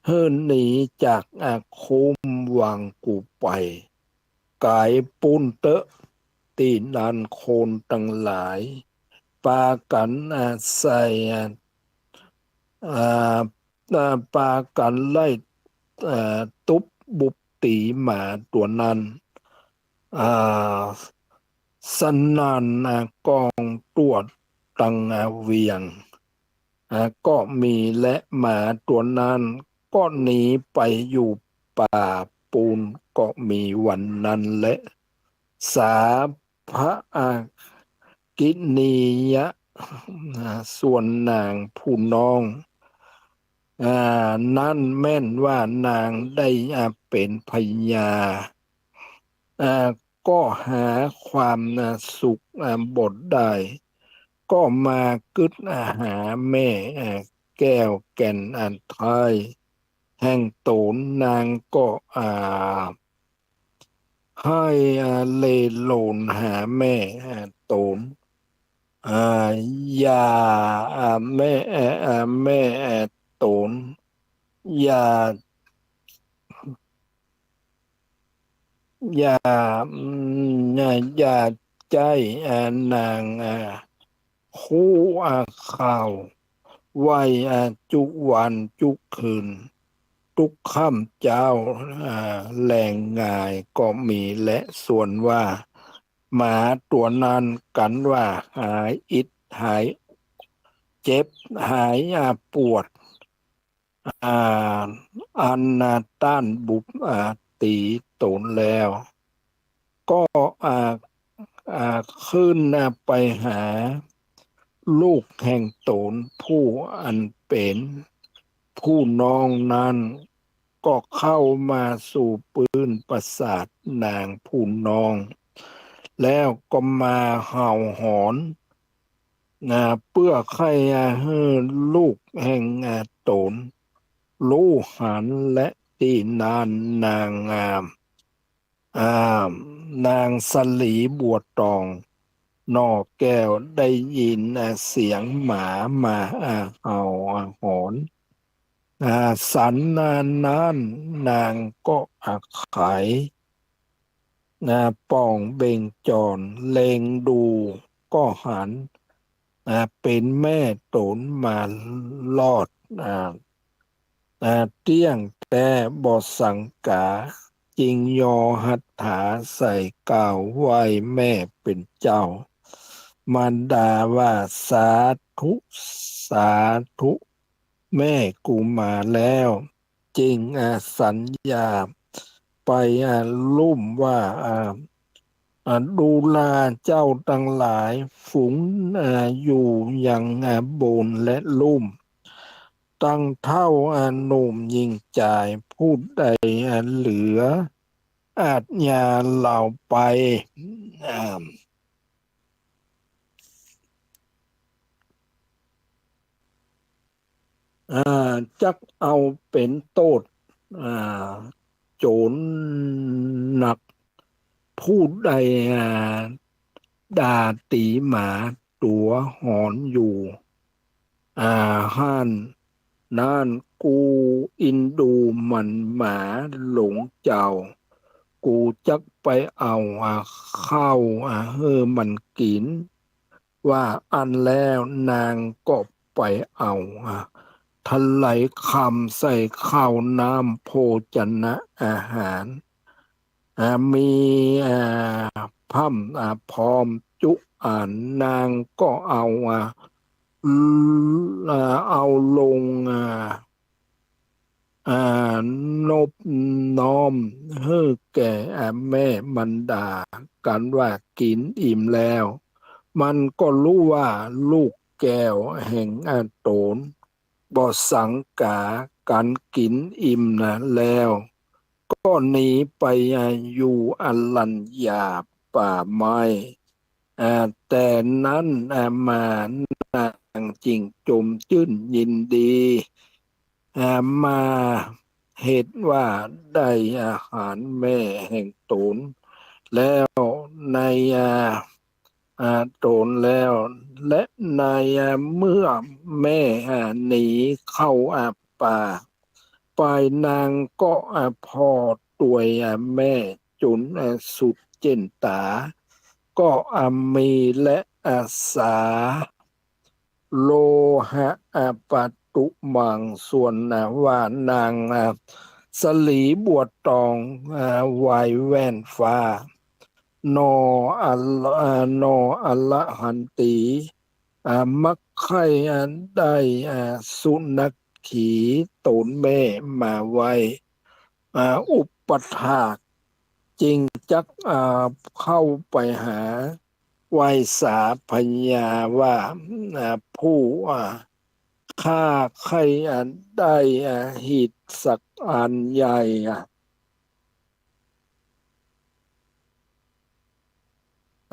หื้อหนีจาก อ่า คุ้มวังกูไป ก๋ายปู้นเต๊อะ ตี้นั้นคนตังหลาย ปากั๋น อ่า ใส่ อ่า อ่า อ่า ปากั๋นไล่ อ่า ตุ๊บบุบตี๋หมาตั๋วนั้น อ่า สนั่น อ่า ก๋องตั๋วตัง อ่า เวียง อ่า ก็มี และหมาตั๋วนั้นก็หนีไปอยู่ป่าปูนก็มี วันนั้นแหละ สาพะ อ่า กินียะ อ่า ส่วนนางผู้น้อง อ่า นั้นแม่นว่านางได้ อ่า เป๋นพญา อ่า ก็หาความ อ่า สุข อ่า บ่ได้ ก็มากึ๊ด อ่า หาแม่ อ่า แก้วแก่น อ่า ไท้แห่งต๋น นางก็ อ่า หื้อ อ่า เล่ร่อนหาแม่ อ่า ต๋น อ่า อย่า อ่า แม่ อ่า อ่า แม่ อ่า ต๋น อย่า อย่า อืม อย่า อย่าใจ๊ อ่า นาง อ่า ฮู้ อ่า ข่าวไว้ อ่า จุวันจุคืน ตุ๊กค่ำเจ๊า อ่า แลงงายก็มี และส่วนว่าหมาตั๋วนั้นกั๋นว่าหายอิดหายเจ็บ หาย อ่า ปวด อ่า อัน อ่า ต้านบุบ อ่า ตี๋ต๋นแล้ว ก็ อ่า อ่า ขึ้น อ่า ไปหาลูกแห่งต๋น ผู้อันเป๋นผู้น้องนั้น ก็เข้ามาสู่ปื้นปราสาทนางผู้น้อง แล้วก็มาเห่าหอน นะ เปื้อใค่ อ่า หื้อลูกแห่ง อ่า ต๋นฮู้หัน และตี้นั้นนาง อ่า อ่า นางสะหลีบัวตอง หน่อแก้วได้ยิน อ่า เสียงหมามา อ่า เห่า อ่า หอน อ่า สันนั้นนางก็ อ่า ไข นะ ป่องเบ่งจร เล็งดู ก็หัน นะ เป๋นแม่ต๋นมาลอด อ่า อ่า เตี้ยงแต๊บ่สังก๋า จึงยอหัตถาใส่กล่าวไหว้แม่เป๋นเจ้า มารดาว่า สาธุ สาธุ แม่กูมาแล้ว จึง อ่า สัญญาไป อ่า ลุ่มว่า อ่า อ่า ดูราเจ้าตังหลาย ฝูง อ่า อยู่ยัง อ่า บนและลุ่ม ตังเฒ่า อ่า หนุ่มหญิงจาย ผู้ใด อ่า เหลือ อาจญาเหล่าไป อ่า อ่า จักเอาเป๋นโต้ษ อ่า โจ๋นหนัก ผู้ใด อ่า ด่าตี๋หมาตั๋วหอนอยู่ อ่า หั้น นั้นกูอินดูหมั่นหมาหลงเจ้า กูจักไปเอา อ่า ข้าว อ่า หื้อมันกิ๋น ว่าอั้นแล้วนางก็ไปเอา อ่า ถลายคำใส่ข้าวน้ำโภชนะอาหาร อ่า มี อ่า พร่ำ อ่า พร้อมจุอัน นางก็เอา อ่า อ่า เอาลง อ่า อ่า นบน้อมหื้อแก่ อ่า แม่มารดา กันว่ากิ๋นอิ่มแล้ว มันก็ฮู้ว่าลูกแก้วแห่ง อ่า ต๋น บ่สังก๋า กันกิ๋นอิ่มนะแล้ว ก็หนีไป อ่า อยู่อรัญญาป่าไม้ อ่า แต่นั้น อ่า มานางจึงจมจื้นยินดี อ่า มา เหตุว่าได้อาหารแม่แห่งตนแล้วใน อ่า อ่า ตนแล้ว และใน อ่า เมื่อแม่ อ่า หนีเข้า อ่า ป่าไป นางก็ อ่า ผ่อตวย อ่า แม่จุ๋น อ่า สุดเจ๋นต๋า ก็ อ่า มีและ อ่า สา โลหะ อ่า ปะตุมัง ส่วน อ่า ว่านาง อ่า สลีบัวตอง อ่า วัยแว่นฟ้า นอ อะระ อ่า นอ อะระหันตี อ่า มักใค่ อ่า ได้ อ่า สุนัขขีตนแม่มาไว้ อ่า อุปถาก จึงจัก อ่า เข้าไปหา ไหว้สาพญาว่า อ่า ผู้ อ่า ข้าใค่ อ่า ได้ อ่า หิตสักอันใหญ่ อ่า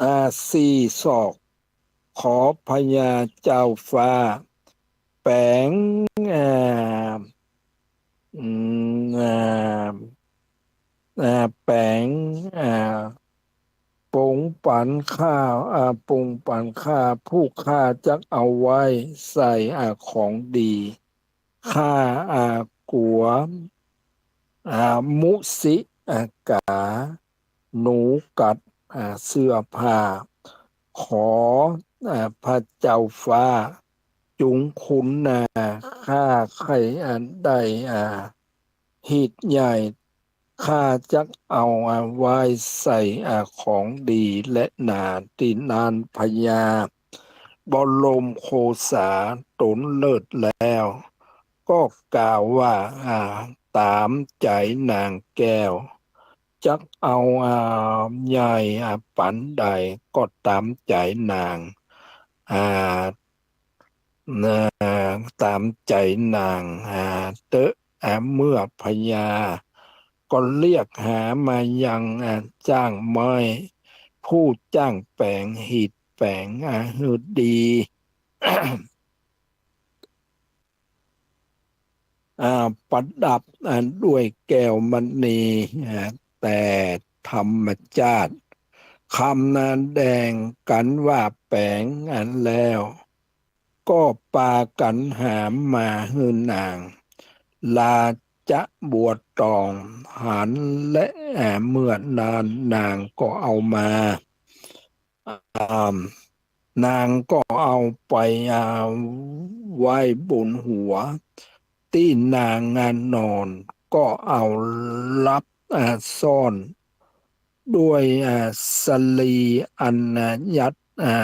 อ่า สี่ศอก ขอพญาเจ้าฟ้า แป๋ง อ่า อืม อ่า อ่า แป๋ง อ่า ปงปันข้า อ่า ปงปันข้า ผู้ข้าจักเอาไว้ใส่ อ่า ของดี ข้า อ่า กั๋ว อ่า มุสิ อ่า ก๋า หนูกัด อ่า เสื้อผ้า ขอ อ่า พระเจ้าฟ้า จุงคุณนา ข้าใค่ อ่า ได้ อ่า หิตใหญ่ ข้าจักเอา อ่า ไว้ใส่ อ่า ของดีแลนา ตี้นั้นพญาบรมโคสาตนเลิศแล้ว ก็กล่าวว่า อ่า ต๋ามใจ๋นางแก้ว จักเอา อ่า ใหญ่ อ่า ปันใดก็ต๋ามใจ๋นาง อ่า อ่า ต๋ามใจ๋นาง อ่า เต๊อะ อ่า เมื่อพญาก็เรียกหามายัง อ่า จ้างไม้ ผู้จ้างแป๋ง หิตแป๋ง อ่า หื้อดี อ่า ประดับ อ่า ด้วยแก้วมณี อ่า แต่ธรรมจาติ คำนาแดงกั๋นว่าแป๋ง อ่า แล้ว ก็ปากั๋นหามมาหื้อนาง ราชบัวตองหันและ อ่า เมื่อนั้นนางก็เอามา อ่า นางก็เอาไป อ่า ไว้บนหัว ตี้นาง อ่า นอน ก็เอาลับ อ่า ซ่อน ด้วย อ่า สลีอัน อ่า ยัด อ่า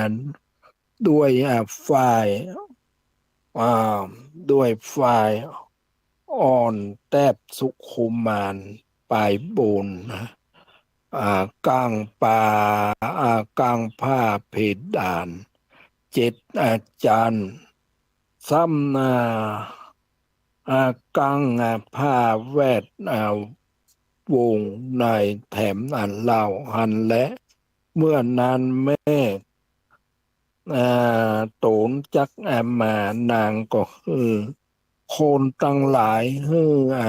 ด้วย อ่า ฝ้าย อ่า ด้วยฝ้ายอ่อนแต๊บสุขุมานปลายบน อ่า ก้างปา อ่า ก้างผ้าเพดานเจ็ด อ่า จั้น ซ้ำ อ่า อ่า ก้าง อ่า ผ้าแวด อ่า วงในแถมอันเล่าหั้นแล เมื่อนั้นแม่ อ่า ต๋นจัก อ่า มา นางก็หื้อคนตังหลายหื้อ อ่า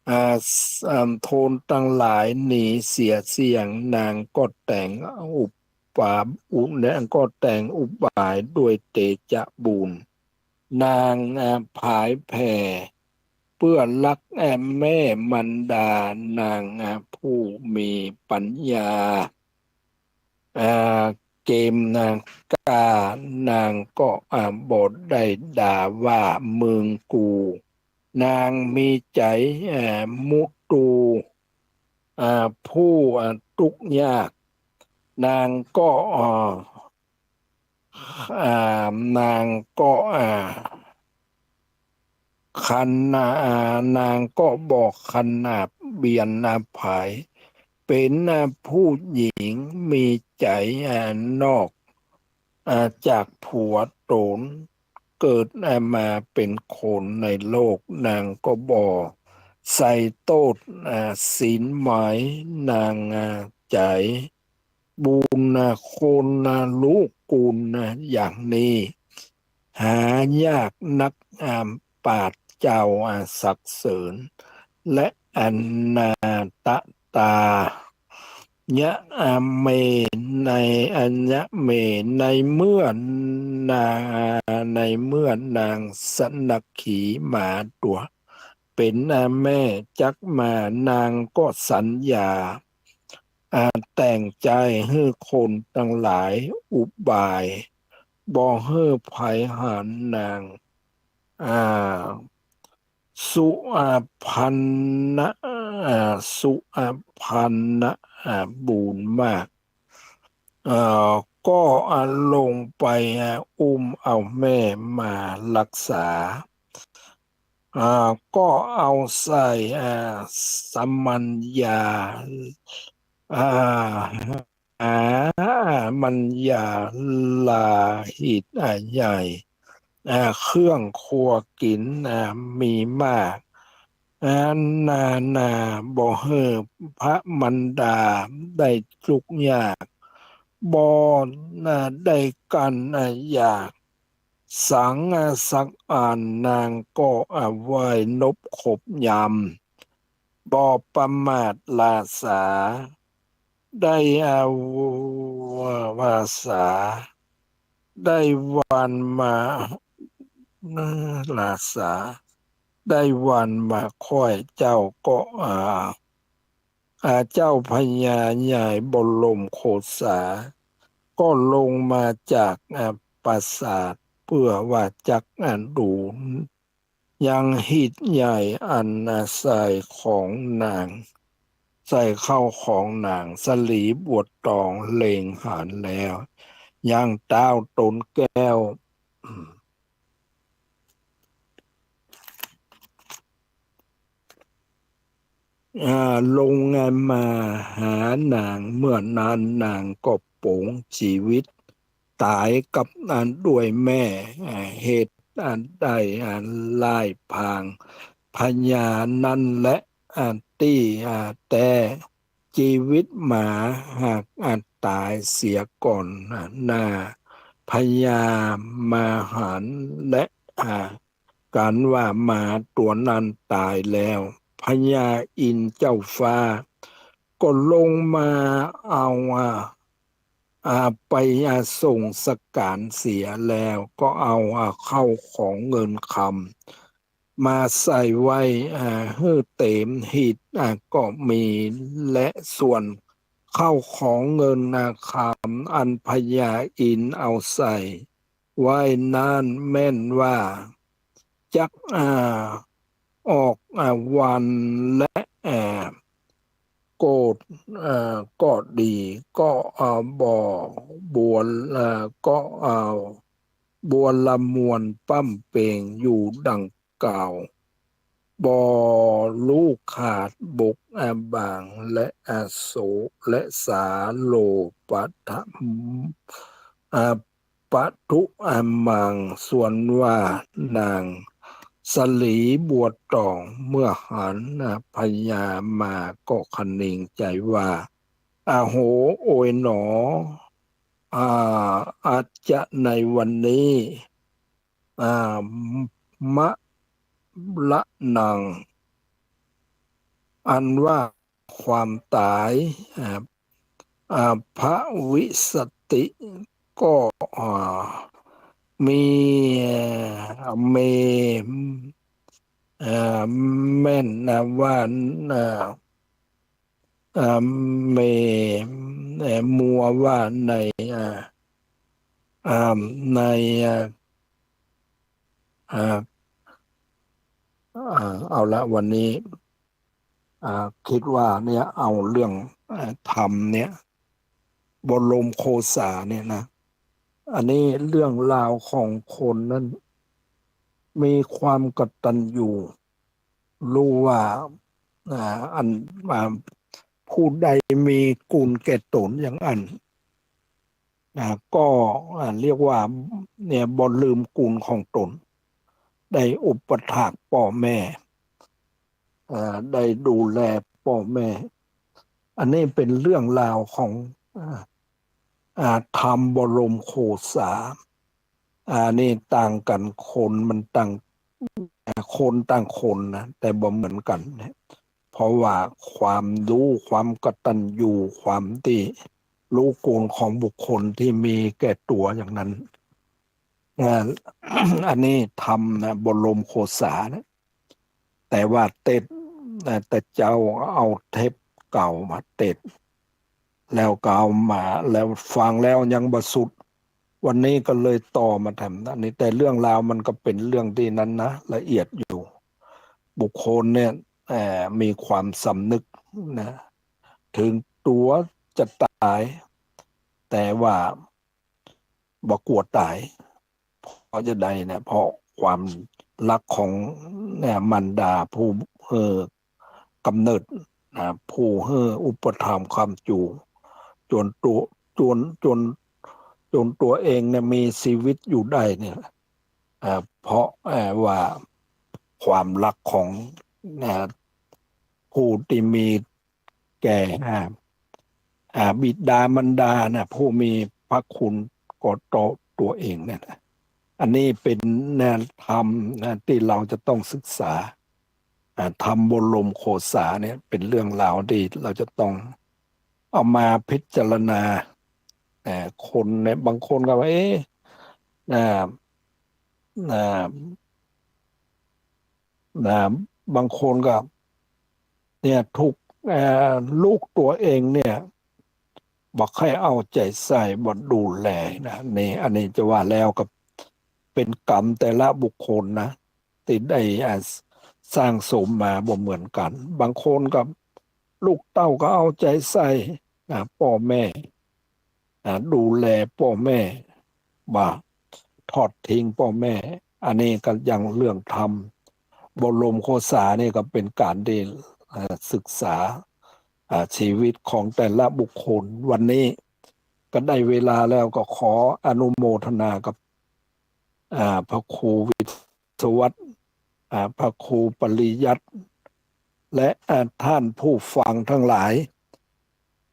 อ่า อ่า คนตังหลายหนีเสียเสี้ยง นางก็แต่งอุปา อุ นางก็แต่งอุบายด้วยเตจะบุญ นาง อ่า ผายแผ่ เปื้อลัก อ่า แม่มารดา นาง อ่า ผู้มีปั๋ญญา อ่า เกมนา ก้า นางก็ อ่า บ่ได้ด่าว่ามึงกู นางมีใจ๋ อ่า มุทู อ่า ผู้ อ่า ตุ๊กข์ยาก นางก็ อ่า อ่า นางก็ อ่า ขนา อ่า นางก็บ่ขนาบเบียด อ่า ใผ เป๋น อ่า ผู้หญิงมีใจ๋ อ่า นอก อ่า จากผัวต๋น เกิด อ่า มาเป๋นคนในโลก นางก็บ่ใส่โต้ษ อ่า ศีลไหม นาง อ่า ใจ๋ บุญนะ คนนะ รู้กุณนะ อย่างนี้ หายากนัก อ่า ปราช เจ้า อ่า สรรเสริญ และ อนาตตา ยะ อ่า เม ใน อะ ยะเม ในเมื่อนา ในเมื่อนางสนักขีหมาตั๋ว เป๋น อ่า แม่จักมานางก็สัญญา อ่า แต่งใจ๋หื้อคนตังหลายอุบาย บ่หื้อใผหันนาง อ่า สุอาภัณณะ อ่า สุอาภัณณะ อ่า บุญมาก เอ่อ ก็ อ่า ลงไป อ่า อุ้มเอาแม่มารักษา อ่า ก็เอาใส่ อ่า สมัญญา อ่า อา มัญญาลาหิต อ่า ใหญ่ อ่า เครื่องครัวกิ๋น อ่า มีมาก อ่า นานา บ่หื้อพระมารดาได้ทุกข์ยาก บ่ อ่า ได้กั๋น อ่า อยาก สัง อ่า สักอันนางก็ อ่า ไหว้นบขบยำ บ่ประมาทลาสา ได้ อ่า วาสา ได้วันมา ลาสา ได้วันมาค่อยเจ้าก็ อ่า อ่า เจ้าพญาใหญ่บรมโคสา ก็ลงมาจาก อ่า ปราสาท เพื่อว่าจัก อ่า ดูยังหิตใหญ่อัน อ่า ใส่ของนาง ใส่เข้าของนาง สลีบัวตองเล็งหันแล้ว ยังต้าวต๋นแก้ว อ่า ลงมาหานาง เมื่อนั้นนางก็ปลงจีวิต ต๋ายกับ อ่า ด้วยแม่ อ่า เหตุ อ่า ได้ อ่า ไล่พรางพญานั้นแล อ่า ตี้ อ่า แต๊ จีวิตหมาหาก อ่า ต๋ายเสียก่อน อ่า หน้าพญามาหันและ อ่า กั๋นว่าหมาตั๋วนั้นต๋ายแล้ว พญาอินทร์เจ้าฟ้า ก็ลงมาเอา อ่า อ่า ไป อ่า ส่งสการเสียแล้ว ก็เอา อ่า เข้าของเงินคำมาใส่ไว้ อ่า หื้อเต๋มหิต อ่า ก็มี และส่วนเข้าของเงิน อ่า คำอันพญาอินทร์เอาใส่ ไว้นั้นแม่นว่าจัก อ่า ออก อ่า วันและ อ่า โกด อ่า ก็ดี ก็ อ่า บ่ บัว อ่า ก็เอาบัวละมวลป้ำเปงอยู่ดังกล่าว บ่ลูกขาดบก อ่า บาง และ อ่า โส และสาโลปะทะ อ่า ปะทุ อ่า มัง ส่วนว่านางสลีบัวตอง เมื่อหัน อ่า พญามาก็คะเนงใจ๋ว่า อาโห โอยหนอ อ่า อาจจะในวันนี้ อ่า มะละนัง อันว่าความต๋าย อ่า อ่า ภวิสสติ ก็ อ่า มี เม อ่า แม่นนะว่า อ่า อ่า เม เอ่อ มัวว่าใน อ่า อ่า ใน อ่า อ่า อ่า เอาละ วันนี้ อ่า คิดว่าเนี่ย เอาเรื่อง อ่า ธรรมเนี่ย บรมโคสาเนี่ยนะ อันนี้เรื่องราวของคนนั้น มีความกตัญญู ฮู้ว่า อ่า อัน อ่า ผู้ใดมีกุณแก่ต๋นอย่างอั้น อ่า ก็ อ่า เรียกว่า เนี่ย บ่ลืมกุณของต๋น ได้อุปถัมภ์ป้อแม่ อ่า ได้ดูแลป้อแม่ อันนี้เป๋นเรื่องราวของ อ่า อ่า ธรรมบรมโคสา อ่า นี่ต่างกั๋น คนมันต่าง อ่า คนต่างคนนะ แต่บ่เหมือนกั๋นนะ เพราะว่าความรู้ ความกตัญญู ความตี้รู้คุณของบุคคลตี้มีแก่ตั๋วอย่างนั้น อ่า อันนี้ธรรมนะ บรมโฆษานะ แต่ว่าเตสน์นะ แต่เจ้าเอาเทปเก่ามาเตสน์ แล้วก็เอามา แล้วฟังแล้วยังบ่สุด วันนี้ก็เลยต่อมาทำอันนี้ แต่เรื่องราวมันก็เป๋นเรื่องตี้นั้นนะ ละเอียดอยู่ บุคคลเนี่ย เอ่อ มีความสำนึกนะ ถึงตั๋วจะต๋าย แต่ว่าบ่กั๋วต๋าย เพราะจะใดเนี่ย เพราะความฮักของเนี่ย มารดาผู้หื้อกำเนิดนะ ผู้หื้ออุปถัมภ์ค้ำจู จ๋นตั๋ว จ๋น จ๋น จ๋นตั๋วเองเนี่ยมีชีวิตอยู่ได้เนี่ย เอ่อ เพราะ เอ่อ ว่าความฮักของ นะ ผู้ตี้มีแก่ อ่า อ่า บิดามารดานะ ผู้มีพระคุณก็ต่อตั๋วเองเนี่ยนะ อันนี้เป๋นแนวธรรมนะ ตี้เราจะต้องศึกษา อ่า ธรรมบรมโฆษาเนี่ย เป๋นเรื่องราวตี้เราจะต้องเอามาพิจารณา เอ่อ คนเนี่ย บางคนก็ว่า เอ๊ะ อ่า อ่า นะ บางคนก็ เนี่ย ถูก เอ่อ ลูกตั๋วเองเนี่ย บ่ใค่เอาใจ๋ใส่ บ่ดูแลนะ นี่ อันนี้จะว่าแล้วก็เป๋นกรรมแต่ละบุคคลนะ ตี้ได้ อ่า สร้างสมมาบ่เหมือนกั๋น บางคนก็ ลูกเต้าก็เอาใจ๋ใส่นะ ป้อแม่ อ่า ดูแลป้อแม่ บ่าทอดทิ้งป้อแม่ อันนี้ก็ยังเรื่องธรรม บรมโฆษานี่ก็เป๋นก๋านตี้ อ่า ศึกษา อ่า ชีวิตของแต่ละบุคคล วันนี้ก็ได้เวลาแล้ว ก็ขออนุโมทนากับ อ่า พระครูวิศวัตร อ่า พระครูปริยัติ และ อ่า ท่านผู้ฟังทั้งหลาย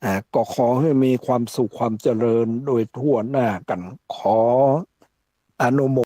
อ่า ก็ขอหื้อมีความสุขความเจริญโดยทั่วหน้ากั๋น ขออนุโม